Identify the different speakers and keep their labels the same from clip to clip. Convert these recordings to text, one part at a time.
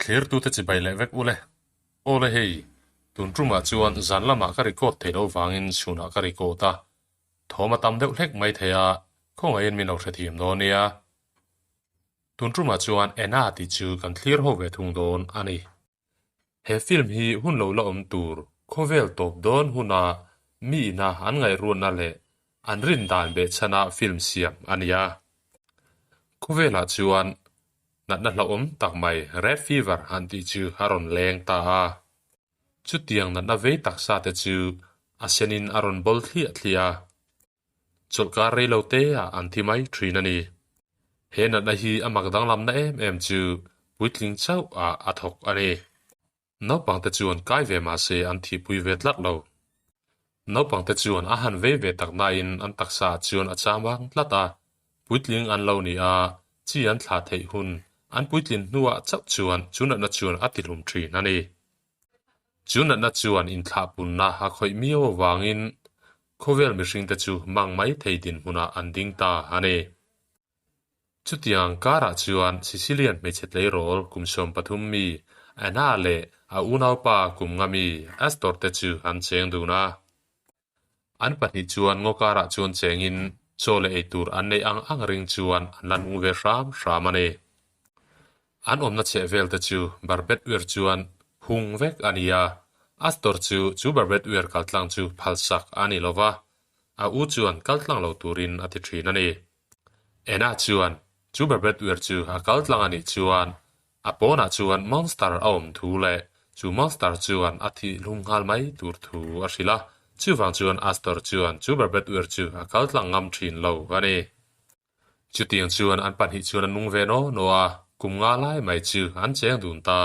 Speaker 1: Thlirtute chibai leh vek ule. Awle hei, tun tumah chuan zan lamah ka record theih loh vangin chhunah ka record a, thawm a tam deuh hlek mai thei a, khawngaihin min lo hrethiam dawn nia. Tun tumah chuan Anna tih chu kan thlir ho ve thung dawn a ni. He film hi hun lo la awm tur khawvel tawp dawn huna mi ina an ngaihruatna leh an rin dan behchhana film siam a ni a. Khawvelah chuan natna hlauhawm tak mai Red Fever an tih chu a rawn leng ta a. Chutiang natna vei taksa te chu a senin a rawn bawl thliah thliah a. Chawlhkar rei lo te ah an thi mai thin a ni. He natna hi a mak danglamna em em chu puitling chauh ah a thawk a ni. Naupangte chuan kai ve mah se an thihpui ve tlat lo. Naupangte chuan a han vei ve tak nain an taksa ah chuan a cham vang tlat a, puitling an lo ni a, chi an thlah theih hun an puitlin hnuah chauh chuan chu natna chuan a tihlum thin a ni. Chu natna chuan inthlahpunna a khawih miau avangin khawvel mihringte chu mang mai thei dinhmunah an ding ta a ni. Chutiang karah chuan Sicilian hmeichhe tleirawl kum 13 mi Anna leh a unaupa kum nga mi Astor te chu an cheng dun a. An pahnih chuan ngaw karah chuan chengin chaw leh eitur an neih ang ang ring chuan an la nung ve hram hram a ni. An awmna chheh vel te chu barbed wire chuan hung vek a ni a, Astor chu chu barbed wire kaltlang chu phalsak a ni lo va, a u chuan kaltlang lo turin a ti thin a ni. Anna chuan chu barbed wire chu a kaltlang a nih chuan A pawnah chuan monster a awm thu leh chu monster chuan a thih hlum nghal mai tur thu a hrilh a, chuvang chuan Astor chuan chu barbed wire chu a kal tlang ngam thin lo a ni. Chutiang chuan an pahnih chuan an nung ve naw naw a, kum nga lai mai chu an cheng dun ta.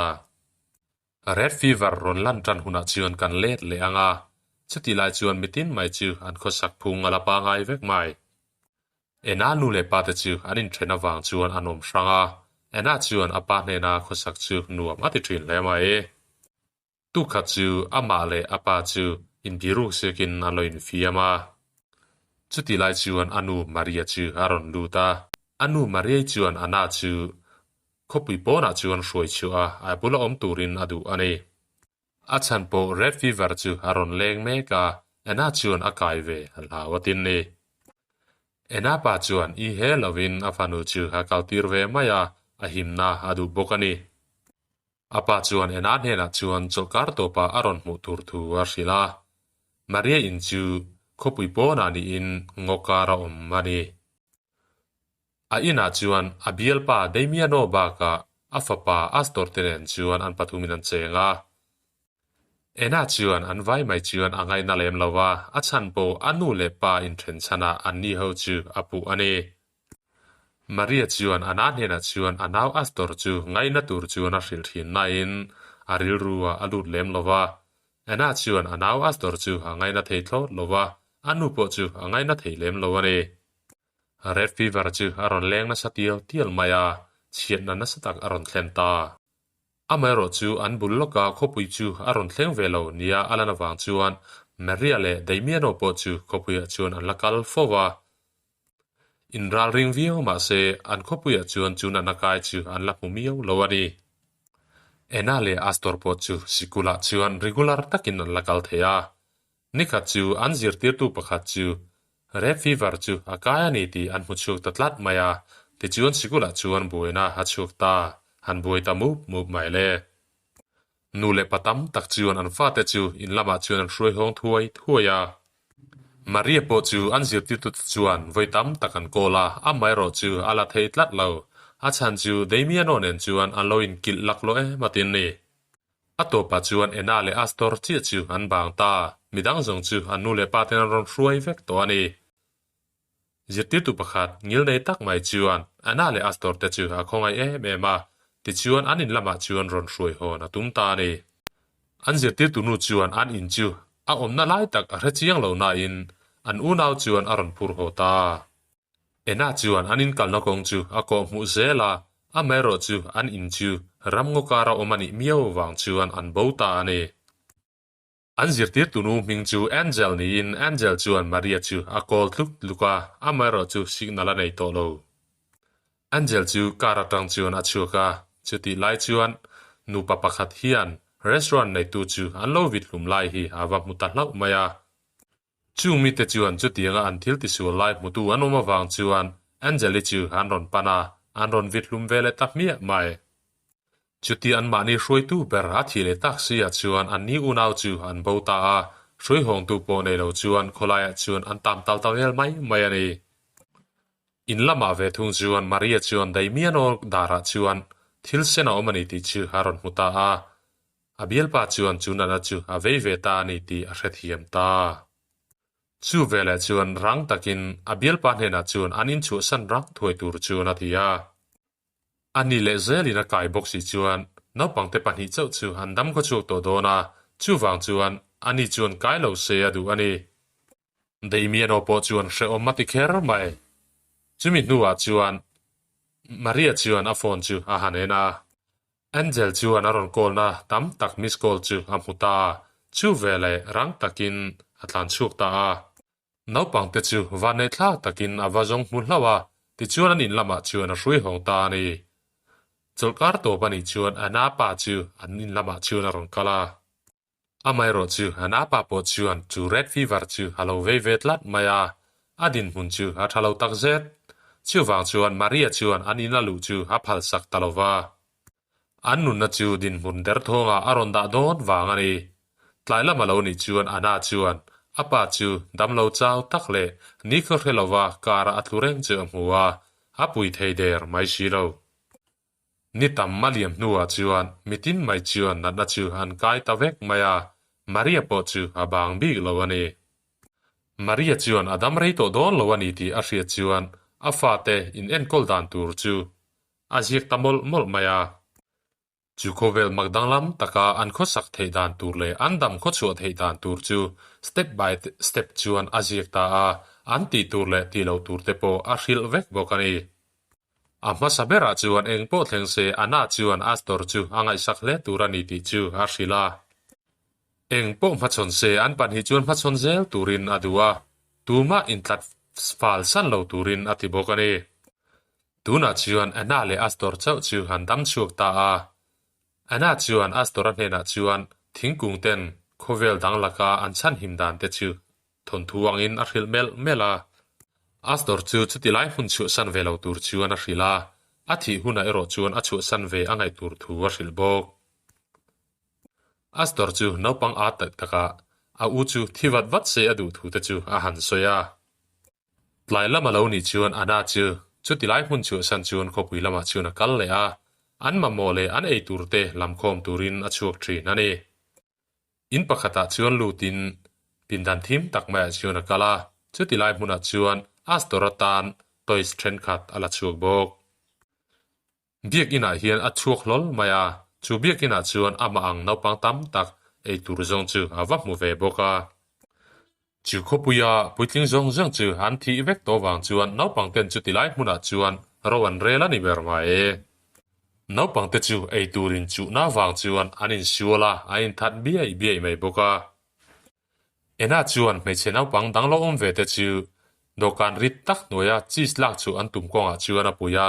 Speaker 1: Red fever rawn lan tan hunah chuan kan let leh ang a, chutih lai chuan mitin mai chu an khawsak phung a la pangai vek mai. Ena nu leh pa te chu an inthen avang chuan an awm hrang a, Ena chuan a pa hnena khawsak chu nuam a ti thin hle mai. Tukhat chu amah leh a pa chu inbiruk siakin an lo infiam a. Chutih lai chuan a nu Maria chu a rawn lut a, a nu Mariai chuan Anna chu khawpui pawnah chuan hruai chhuah a, a bula awm turin a duh a ni. A chhan pawh Red Fever chu a rawn leng mek a, Anna chuan a kai ve a hlau a tin ni. Anna pa chuan i he lovin a fanu chu a kaltir ve mai a, a himna a duh bawk a ni. A pa chuan Anna hnenah chuan chawlhkar tawpah a rawn hmuh tur thu a hrilh a. Maria in chu khawpui pawnah niin ngaw kar a awm a ni. A inah chuan a bialpa Damiano bakah a fapa Astor te nen chuan an pathumin an cheng a. Ena chuan an vai mai chuan a ngaihna lem lo a, a chhan pawh a nu leh pa inthen chhanah an ni ho chu a puh a ni. Maria chuan a na hnenah chuan a nau Astor chu ngaihna tur chuan a hrilh thin nain a rilru ah a lut lem lo va. Ena chuan a nau Astor chu a ngaihna thei thlawt lo va, a nu pawh chu a ngaihna thei lem lo a ni. Red fever chu a rawn leng nasa tial tial mai a, chhiatna nasa tak a rawn thlen ta. Amaherawh chu an bul lawka khawpui chu a rawn thleng ve lo nia a lan avang chuan Maria leh Damiano pawh chu khawpuiah chuan an la kal fo va. Inral ring viau mahse an khawpuiah chuan chu natna kai chu an la hmu miau lo a ni. Anna leh Astor pawh chu sikulah chuan regular takin an la kal thei a. Nikhat chu an zirtirtu pakhat chu Red fever chu a kai a ni tih an hmu chhuak ta tlat mai a, tichuan sikulah chuan buaina a chhuak ta, han buai ta mup mup mai le. Nu leh pa tam tak chuan an fate chu in lamah chuan an hruai hawng thuai thuai a. Maria pawh chu an zirtirtute chuan vawi tam tak an kawl a, amaherawh chu a la thei tlat lo. A chhan chu Damiano nen chuan an lo inkilh laklawh em a tin ni. A tawpah chuan Ena leh Astor chiah chu an bang ta, midang zawng chu an nu leh pa ten an rawn hruai vek tawh a ni. Zirtirtu pakhat ngil nei tak mai chuan Ena leh Astor te chu a khawngaih em em a, tichuan an in lamah chuan rawn hruai hawn a tum ta a ni. An zirtirtu nu chuan an in chu a awmna lai tak a hre chiang lo nain an unau chuan a rawn phur haw ta. Ena chuan an inkalna kawng chu a kawh hmuh zel a, amaherawh chu an in chu ramngaw kara awm a nih miau vang chuan an bo ta a ni. An zirtirtunu hming chu Angel niin Angel chuan Maria chu a call tluk tluk a, amaherawh chu signal a nei tawh lo. Angel chu car atang chuan a chhuak a, chutih lai chuan Nupa pakhat hian restaurant neitu chu an lo vit hlum lai hi a va hmu ta hlauh mai a. Chung mite chuan chutianga an thil tisual lai hmutu an awm avang chuan Angel-i chu an rawn pan a, an rawn vit hlum ve leh ta hmiah mai. Chuti anmahni hruaitu ber a thih leh tak si ah chuan anni unau chu an bo ta a, hruaihawngtu pawh nei lo chuan khawlaiah chuan an tam tal ta vel mai mai a ni. In lamah ve thung chuan Maria chuan Damiano darah chuan thil sen a awm a ni tih chu a rawn hmu ta a, a bialpa chuan chu natna chu a vei ve ta a ni tih a hrethiam ta. Chu veleh chuan rang takin a bialpa hnenah chuan an inchhuahsan rang thuai tur chuan a ti a. A ni leh zelin a kai bawk si chuan naupangte pahnih chauh chu an dam khaw chhuak tawh dawn a, chuvang chuan ani chuan kai lo se a duh a ni. Damiano pawh chuan hrehawm a ti kher mai. Chumi hnuah chuan Maria chuan a phone chu a han en a. Angel chuan a rawn call na tam tak miss call chu a hmu ta a, chu veleh rang takin a tlan chhuak ta a. Naupangte chu vanneih thlak takin a va zawng hmu hlauh a, tichuan an in lamah chuan a hrui hawng ta a ni. Chawlhkar tawp a nih chuan Anna pa chu an in lamah chuan a rawn kal a. Amaherawh chu Anna pa pawh chuan chu red fever chu a lo vei ve tlat mai a, a dinhmun chu a tha lo tak zet. Chuvang chuan Maria chuan an in a luh chu a phalsak ta lo va. An nunna chu dinhmun derthawngah a rawn dah dawn vang a ni. Tlai lama lo nih chuan Anna chuan a pa chu damlo chau tak leh nikhaw hre lova car-a a tlu reng chu a hmu a, a pui thei der mai si lo. Ni tam a liam hnuah chuan mitin mai chuan natna chu an kai ta vek mai a, Maria pawh chu a bang bik lo a ni. Maria chuan a dam rei tawh dawn lo a ni tih a hriat chuan a fate in enkawl dan tur chu a ziak ta mawlh mawlh mai a. Chu khawvel mak danglam taka an khawsak theih dan tur leh an dam khawchhuah theih dan tur chu step by step chuan a ziak ta a, an tih tur leh tih loh tur te pawh a hrilh vek bawk a ni. A hmasa berah chuan eng pawh thleng se Anna chuan Astor chu a ngaihsak hle tur a ni tih chu a hrilh a. Eng pawh hmachhawn se an pahnih chuan hmachhawn zel turin a duh a, tumah intlat fal san lo turin a ti bawk a ni. Tunah chuan Anna leh Astor chauh chu an dam chhuak ta a. Anna chuan Astor-a hnenah chuan thingkung ten khawvel dang laka an chhanhim dan te chu thawnthu angin a hrilh melh melh a. Astor chu chuti lai hmun chhuahsan ve lo tur chuan a hrilh a, a thih hunah erawh chuan a chhuahsan ve a ngaih tur thu a hrilh bawk. Astor chu naupang a tak takah a u chu thi vat vat se a duh thu te chu a han sawi a. Tlai lam a lo nih chuan Anna chu chuti lai hmun chhuahsan chuan khawpui lamah chuan a kal leh a, an mamawh leh an ei tur te lamkhawm turin a chhuak thin a ni. In pakhatah chuan lutin pindan thim tak maiah chuan a kal a, chuti lai hmunah chuan Astor atan toys thenkhat a la chhuak bawk. Biakinah hian a chhuak hlawl mai a, chu biakinah chuan amah ang naupang tam tak ei tur zawng chu a va hmu ve bawk a. Chu khawpuia puitling zawng zawng chu an thih vek tawh vang chuan naupang ten chuti lai hmunah chuan ro an rel a ni ber mai. Naupang te chu ei turin chuhna vang chuan an insual a, an inthat biaih biaih mai bawk a. Ena chuan hmeichhe naupang dang lo awm ve te chu dawhkan rit tak hnuaia cheese lak chu an tum kawngah chuan a pui a,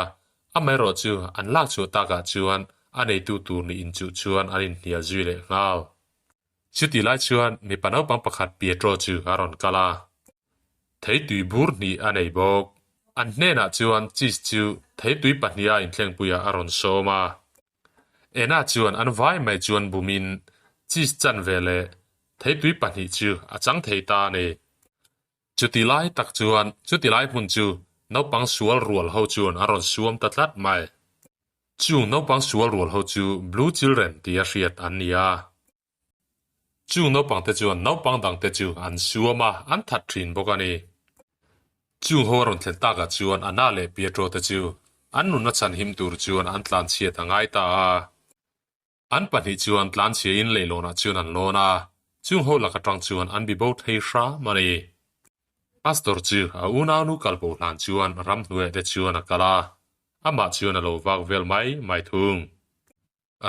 Speaker 1: amaherawh chu an lak chhuah takah chuan a neitu tur nih inchuh chuan an inhnial zui leh nghal. Chuti lai chuan mipa naupang pakhat Pietro chu a rawn kal a, theitui bur hnih a nei bawk. An hnenah chuan cheese chu theitui pahniha inthlengpuiah a rawn sawm a. Ena chuan an vai mai chuan bumin cheese chanve leh theitui pahnih chu a chang thei ta a ni. Chuti lai tak chuan chuti lai hmun chu naupang sual rual ho chuan a rawn suam ta tlat mai. Chung naupang sual rual ho chu Blue Children tia hriat an ni a. Chung naupangte chuan naupang dangte chu an suam a, an that thin bawk a ni. Chung ho a rawn thlen takah chuan Anna leh Pietro te chu an nunna chhanhim tur chuan an tlanchhiat a ngai ta a. An pahnih chuan tlanchhiain leihlawnah chuan an lawn a, chung ho lak atang chuan an bibo thei hram a ni. Pastor chu a unaunu kalbo hlan chuan ramhnuaiah te chuan a kal a, amah chuan a lo vak vel mai mai thung.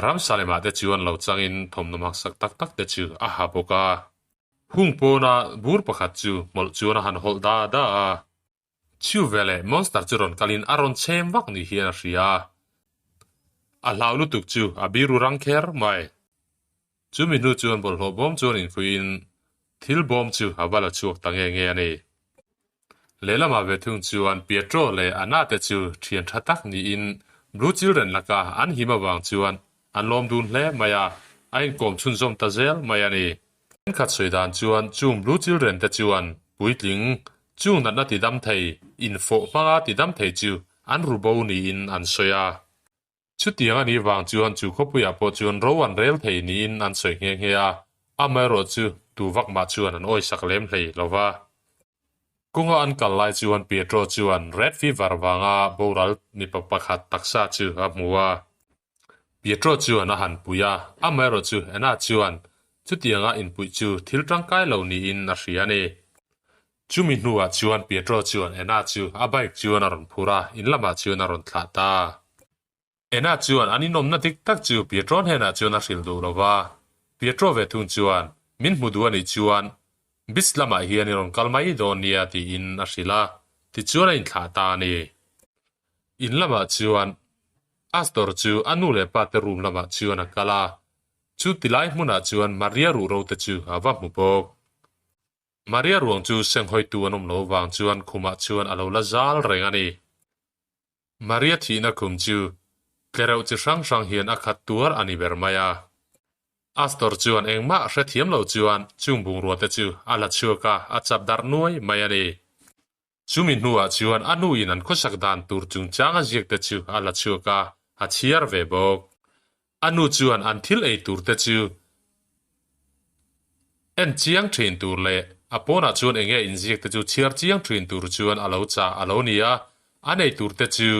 Speaker 1: Ramsalemah te chuan lo changin thawmhnaw hmaksak tak tak te chu a ha bawk a. Hung pawna bur pakhat chu hmawlh chuan a han hawlh da da a. Chu veleh monster chu rawn kalin a rawn chhem vak ni hian a hria a. A hlau lutuk chu a biru rang kher mai. Chumi hnu chuan bawlhhlawh bawm chuan inkhuihin thil bawm chu a va la chhuak ta nge nge a ni. Lehlamah ve thung chuan Pietro leh Anna te chu thian tha tak niin Blue Children laka an him avang chuan an lawm dun hle mai a, a inkawm chhunzawm ta zel mai a ni. Thenkhat sawi dan chuan chung Blue Children te chuan puitling chung natna tidam thei, infawh hmanga tidam thei chu an ru bo niin an sawi a. Chutiang a nih vang chuan chu khawpuiah pawh chuan ro an rel thei niin an sawi nghe nghe a, amaherawh chu tu vak mah chuan an awisak lem hlei lo va. Kawnga an kal lai chuan Pietro chuan Red Fever vanga boral mipa pakhat taksa chu a hmu a. Pietro chuan a han pui a, amaherawh chu Anna chuan chutianga inpuih chu thil tangkai lo niin a hria a ni. Chumi hnuah chuan Pietro chuan Anna chu a bike chuan a rawn phur a, in lamah chuan a rawn thlah ta. Anna chuan an inawmna dik tak chu Pietro hnenah chuan a hrilh duh lo va. Pietro ve thung chuan, Min hmu duh a nih chuan beach lamah hian i rawn kal mai dawn nia tiin a hrilh a, tichuan a inthlah ta a ni. In lamah chuan Astor chu a nu leh pa te room lamah chuan a kal a, chu tilai hmunah chuan Maria ruhro te chu a va hmu bawk. Maria ruang chu senghawitu an awm lo vang chuan khumah chuan a lo la zal reng a ni. Maria thihna khum chu tlereuh chi hrang hrang hian a khat tuar a ni ber mai a. Astor chuan engmah hrethiam lo chuan chung bungrua te chu a la chhuak a, a chap darh nuai mai a ni. Chumi hnuah chuan a nuin an khawsak dan tur chungchang a ziak te chu a la chhuak a, a chhiar ve bawk. A nu chuan an thil ei tur te chu en chiang thin tur leh a pawnah chuan enge inziak te chu chhiar chiang thin tur chuan a lo chah a lo ni a, an ei tur te chu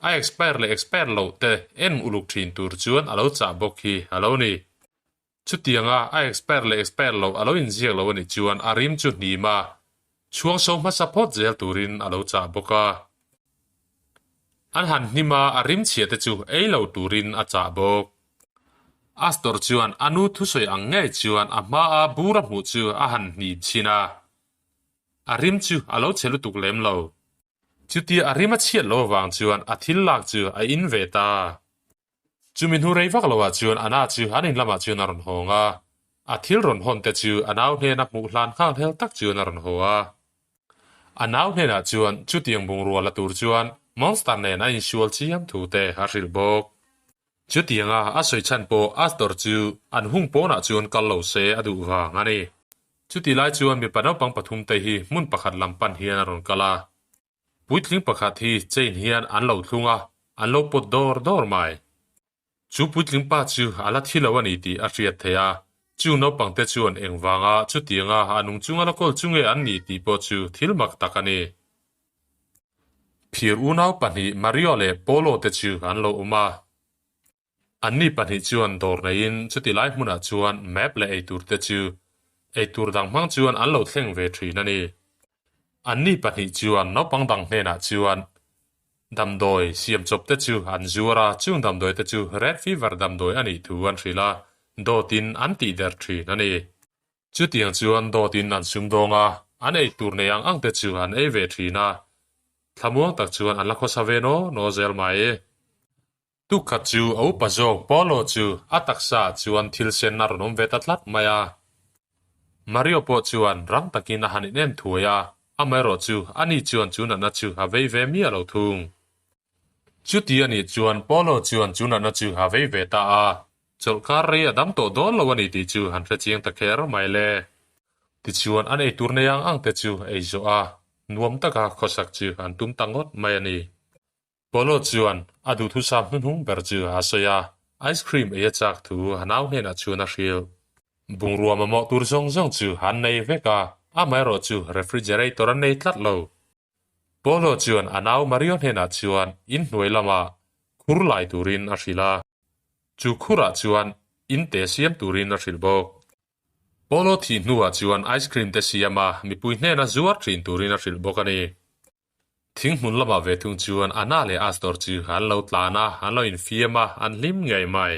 Speaker 1: a expire leh expire loh te en uluk thin tur chuan a lo chah bawk hi a lo ni. Chutianga a expire leh expire loh a lo inziak lo a nih chuan a rim chu hnim a, chhuang so hmasa phawt zel turin a lo chah bawk a. An han hnim a, a rim chhia te chu ei lo turin a chah bawk. Astor chuan a nu thusawi ang ngei chuan a hmaa bur a hmuh chu a han hnim chhin a, a rim chu a lo chhe lutuk lem lo. Chutia a rim a chhiat lo avang chuan a thil lak chu a in ve ta. Chumi hnu rei vak loah chuan Anna chu an in lamah chuan a rawn hawng a, a thil rawn hawn te chu a nau hnena hmuh hlan nghal hel tak chuan a rawn haw a. A nau hnenah chuan chutiang bungrua la tur chuan Monster nen a insual chiam thu te a hrilh bawk. Chutianga a sawi chhan pawh Astor chu an hung pawnah chuan kal lo se a duh vang a ni. Chuti lai chuan mipa naupang pathum te hi hmun pakhat lam pan hian a rawn kal a. Puitling pakhat hi chain hian an lo thlung a, an lo pawt dawr dawr mai. Chu puitling pa chu a la thi lo a ni tih a hriat theih a, chu naupangte chuan engvanga chutianga a nung chunga la kawl chu nge an nih tih pawh chu thil mak tak a ni. Phir unau pahnih Mario leh Paolo te chu an lo awm a. Anni pahnih chuan dawr neiin chuti lai hmunah chuan map leh eitur te chu eitur dang hmang chuan an lo thleng ve thin a ni. Anni pahnih chuan naupang dang hnenah chuan damdawi siam chawp te chu an zuar a, chung damdawi te chu Red Fever damdawi a nih thu an hrilh a, dawtin an tih der thin a ni. Chutiang chuan dawtin an sumdawng a, an eitur nei ang ang te chu an ei ve thin a, thlamuang tak chuan an la khawsa ve naw naw zel mai. Tukhat chu a upa zawk Paolo chu a taksa ah chuan thil sen a rawn awm ve ta tlat mai a. Mario pawh chuan rang takin a han inen thuai a, amaherawh chu ani chuan chu natna chu a vei ve miah lo thung. Chuti a nih chuan Paolo chuan chu natna chu a vei ve ta a, chawlhkar rei a dam tawh dawn lo a ni tih chu han hre chiang ta kher mai le. Tichuan an eitur nei ang ang te chu ei zawh a, nuam taka khawsak chu an tum ta ngawt mai a ni. Polo chuan a duhthusam hnuhnung ber chu a sawi a, ice cream ei a chak thu a nau hnenah chuan a hrilh. Bungrua mamawh tur zawng zawng chu an nei vek a, amaherawh chu refrigerator an nei tlat lo. Polo chuan a nau Mario hnenah chuan inhnuai lamah khur lai turin a hrilh a, chu khurah chuan in te siam turin a hrilh bawk. Polo thih hnuah chuan ice cream te siam a, mipui hnena zuar thin turin a hrilh bawk a ni. Thinghmun lamah ve thung chuan Anna leh Astor chu an lo tlan a, an lo infiam a, an hlim ngei mai.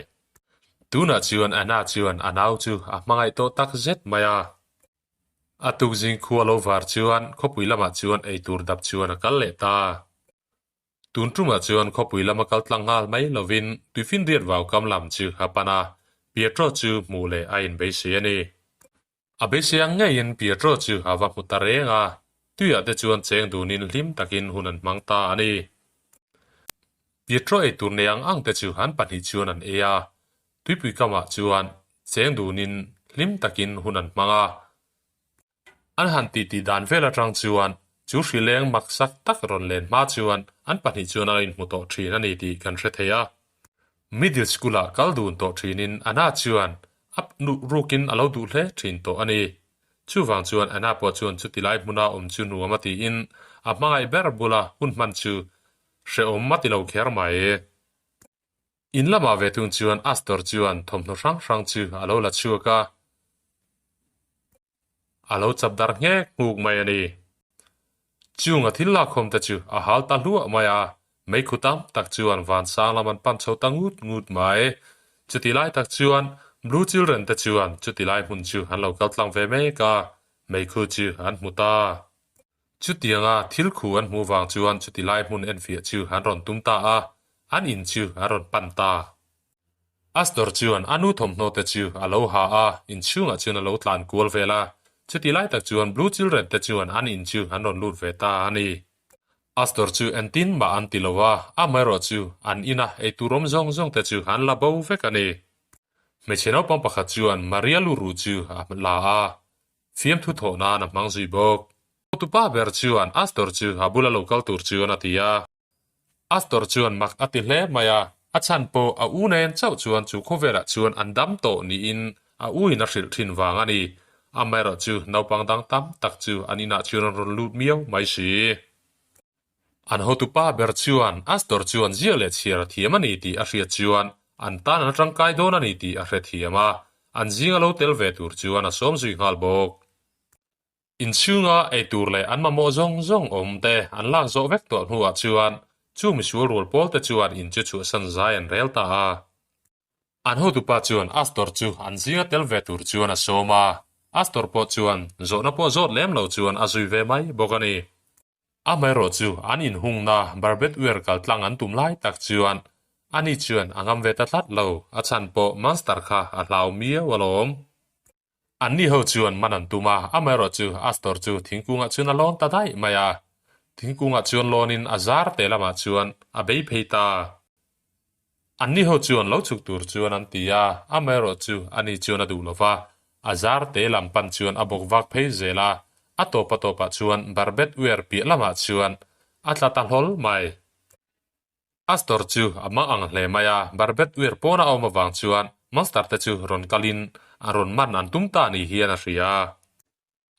Speaker 1: Tunah chuan Anna chuan a nau chu a hmangaih tawh tak zet mai a. A tukzing khua lo var chuan khawpui lamah chuan eitur dap chuan a kal leh ta. Tun tumah chuan khawpui lama kal tlang nghal mai lovin tuifinriat vau kam lam chu a pan a, Pietro chu hmuh leh a inbeisei a ni. A beisei ang ngeiin Pietro chu a va hmu ta reng a, tuiah te chuan cheng dunin hlim takin hun an hmang ta a ni. Pietro ei tur nei ang ang te chu an pahnih chuan an ei a, tuipui kamah chuan cheng dunin hlim takin hun an hmang a. An han titi dan vel atang chuan chu hrileng maksak tak rawn len hma chuan an pahnih chuan a inhmu tawh thin a ni tih kan hre thei a. Middle school-ah kal dun tawh thinin Anna chuan a nuh rukin a lo duh hle thin tawh a ni. Chuvang chuan Anna pawh chuan chuti lai hmuna awm chu nuam a tiin a hmangaih ber bula hun hman chu hrehawm a ti lo kher mai. In lamah ve thung chuan Astor chuan thawmhnaw hrang hrang chu a lo la chhuak a. A lo chap dar nghek nghuk mai a ni. Chung a thil lakkhawm te chu a hal ta hluah mai a, meikhu tam tak chuan vansang lam an pan chho ta ngut ngut mai. Chuti lai tak chuan Blue Children te chuan chuti lai hmun chu an lo kal tlang ve mek a, meikhu chu an hmu ta. Chutianga thil khu an hmuh vang chuan chuti lai hmun enfiah chu an rawn tum ta a, an in chu an rawn pan ta. Astor chuan a nu thawmhnaw te chu a lo ha a, inchhungah chuan a lo tlan kual vel a. Chuti lai tak chuan Blue Children te chuan an in chu an rawn lut ve ta a ni. Astor chu entin mah an ti lo a, amaherawh chu an ina eitur awm zawng zawng te chu an la bo vek a ni. Hmeichhe naupang pakhat chuan Maria Luru chu a la a, fiamthu thawh nan a hmang zui bawk. Hotupa ber chuan Astor chu a bula lo kal tur chuan a ti a. Astor chuan mak a ti hle mai a, a chhan pawh a u nen chauh chuan chu khawvelah chuan an dam tawh niin a u in a hrilh thin vang a ni. Amaherawh chu naupang dang tam tak chu an inah chuan an rawn lut miau mai si. An hotupa ber chuan Astor chuan ziak leh chhiar a thiam a ni tih a hriat chuan an tan an tangkai dawn a ni tih a hrethiam a, an zinga lo tel ve tur chuan a sawm zui nghal bawk. Inchhunga eitur leh an mamawh zawng zawng awm te an lak zawh vek tawh hnuah chuan chu misual rual pawl te chuan in chu chhuahsan zai an rel ta a. An hotupa chuan Astor chu an zinga tel ve tur chuan a sawm a, Astor pawh chuan zawhna pawh zawt lem lo chuan a zui ve mai bawk a ni. Amaherawh chu an inhungna barbed wire kal tlang an tum lai tak chuan ani chuan a ngam ve ta tlat lo, a chhan pawh monster kha a hlau miau alawm. Anni ho chuan man an tum a, amaherawh chu Astor chu thingkungah chuan a lawn ta daih mai a. Thingkungah chuan lawnin a zar te lamah chuan a bei phei ta. Anni ho chuan lo chhuk tur chuan an ti a, amaherawh chu ani chuan a duh lo va, a zar te lam pan chuan a bawk vak phei zel a, a tawp a tawpah chuan barbed wire piah lamah chuan a tla ta hlawl mai. Astor chu a mang ang hle mai a, barbed wire pawn a awm avang chuan monster te chu rawn kalin a rawn man an tum ta ni hian a hria.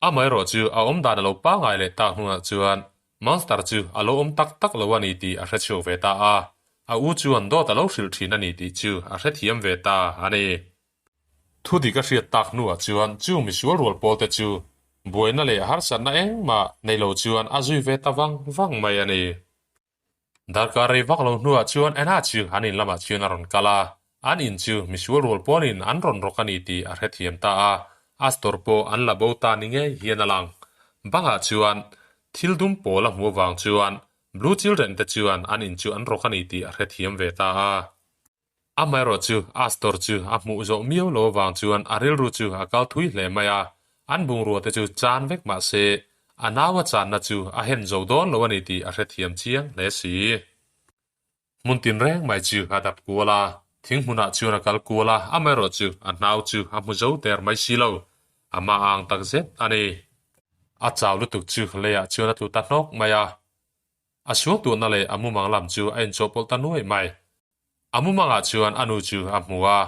Speaker 1: Amaherawh chu a awm dan a lo pangai leh tak hnunah chuan monster chu a lo awm tak tak lo a ni tih a hre chhuak ve ta a, a u chuan dawt a lo hrilh thin a ni tih chu a hrethiam ve ta a ni. Thu dik a hriat tak hnuah chuan chu misual rual pawl te chu buaina leh harsatna engmah nei lo chuan a zui ve ta vang vang mai a ni. Darkar rei vak lo hnuah chuan Anna chu an in lamah chuan a rawn kal a, an in chu misual rual pawnin an rawn rawk a ni tih a hrethiam ta a, Astor pawh an la bo ta ni ngei hian a lang. Bangah chuan thil dum pawl a hmuh avang chuan Blue Children te chuan an in chu an rawk a ni tih a hrethiam ve ta a. Amaherawh chu Astor chu a hmuh zawh miau lo avang chuan a rilru chu a kal thui hle mai a, an bungrua te chu chan vek mah se a nau a channa chu a hen zo dawn lo a ni tih a hrethiam chiang hle si. Hmun tin reng mai chu a dap kual a, thing hmunah chuan a kal kual a, amaherawh chu a hnau chu a hmu zo der mai si lo, a hma ang tak zet a ni. A chau lutuk chu leiah chuan a tlu ta hnawk mai a, a suangtuahna leh a mumang lam chu a inchawhpawlh ta nuai mai. A mumangah chuan a nu chu a hmu a,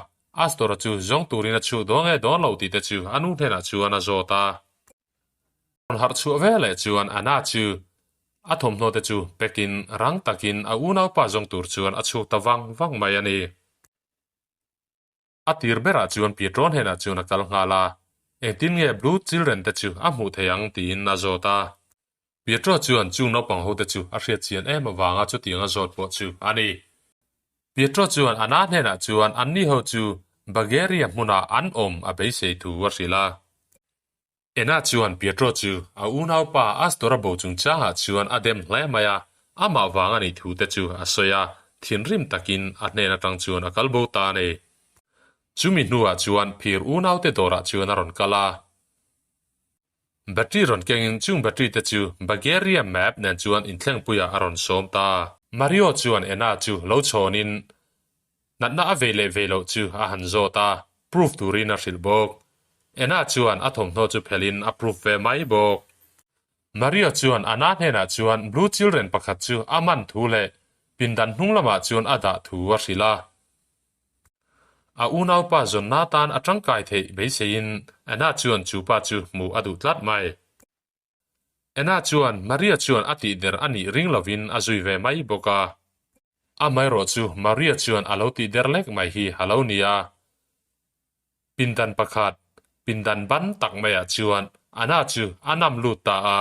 Speaker 1: Astor-a chu zawng turin a chhuh dawn nge dawn lo tih te chu a nu hnenah chuan a zawt a. Rawn harh chhuah ve leh chuan Anna chu a thawmhnaw te chu pekin rang takin a unaupa zawng tur chuan a chhuak ta vang vang mai a ni. A tir berah chuan Pietro hnenah chuan a kal nghal a, engtin nge Blue Children te chu a hmuh thei ang tiin a zawt a. Pietro chuan chung naupang ho te chu a hriat chian em avanga chutiang a zawt pawh chu a ni. Pietro chuan Anna hnenah chuan anni ho chu Bagheria hmunah an awm a beisei thu a hrilh a. Ena chuan Pietro chu a unaupa Astor-a bo chungchangah chuan a dem hle mai a. Amah vang a nih thu te chu a sawi a, thinrim takin a hnen atang chuan a kal bo ta a ni. Chumi hnuah chuan phir unaute dawrah chuan a rawn kal a. Battery rawn kengin chung battery te chu Bulgaria map nen chuan inthlengpuiah a rawn sawm ta. Mario chuan Anna chu lo chhawnin natna a vei leh vei loh chu a han zawt a, proof turin a hrilh bawk. Anna chuan a thawmhnaw chu phelhin a proof ve mai bawk. Mario chuan Anna hnenah chuan Blue Children pakhat chu a man thu leh pindan hnung lamah chuan a dah thu a hrilh a. A unaupa zawnna tan a tangkai theih beiseiin Anna chuan chu pa chu hmuh a duh tlat mai. Anna chuan Maria chuan a tihder a nih ring lovin a zui ve mai bawk a. Amaherawh chu Maria chuan a lo tihder lek mai hi a lo ni a. Pindan pakhat, pindan ban tak maiah chuan Anna chu a nam lut ta a.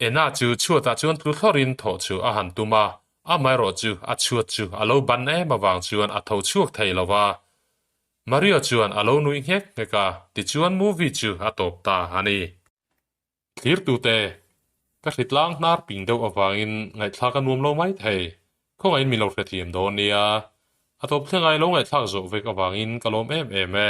Speaker 1: Ena chu chhuatah chuan tlu thlawrin thawh chu a han tum a, amaherawh chu a chhuat chu a lo ban em avang chuan a tho chhuak thei lo va. Mario chuan a lo nuih nghek nghek a, tichuan movie chu a tawp ta a ni. Thlirtute, ka hritlang hnar ping deuh avangin ngaihthlak a nuam lo mai thei, khawngaihin min lo hrethiam dawn nia. A tawp thlengai lo ngaihthlak zawh vek avangin ka lawm em em e.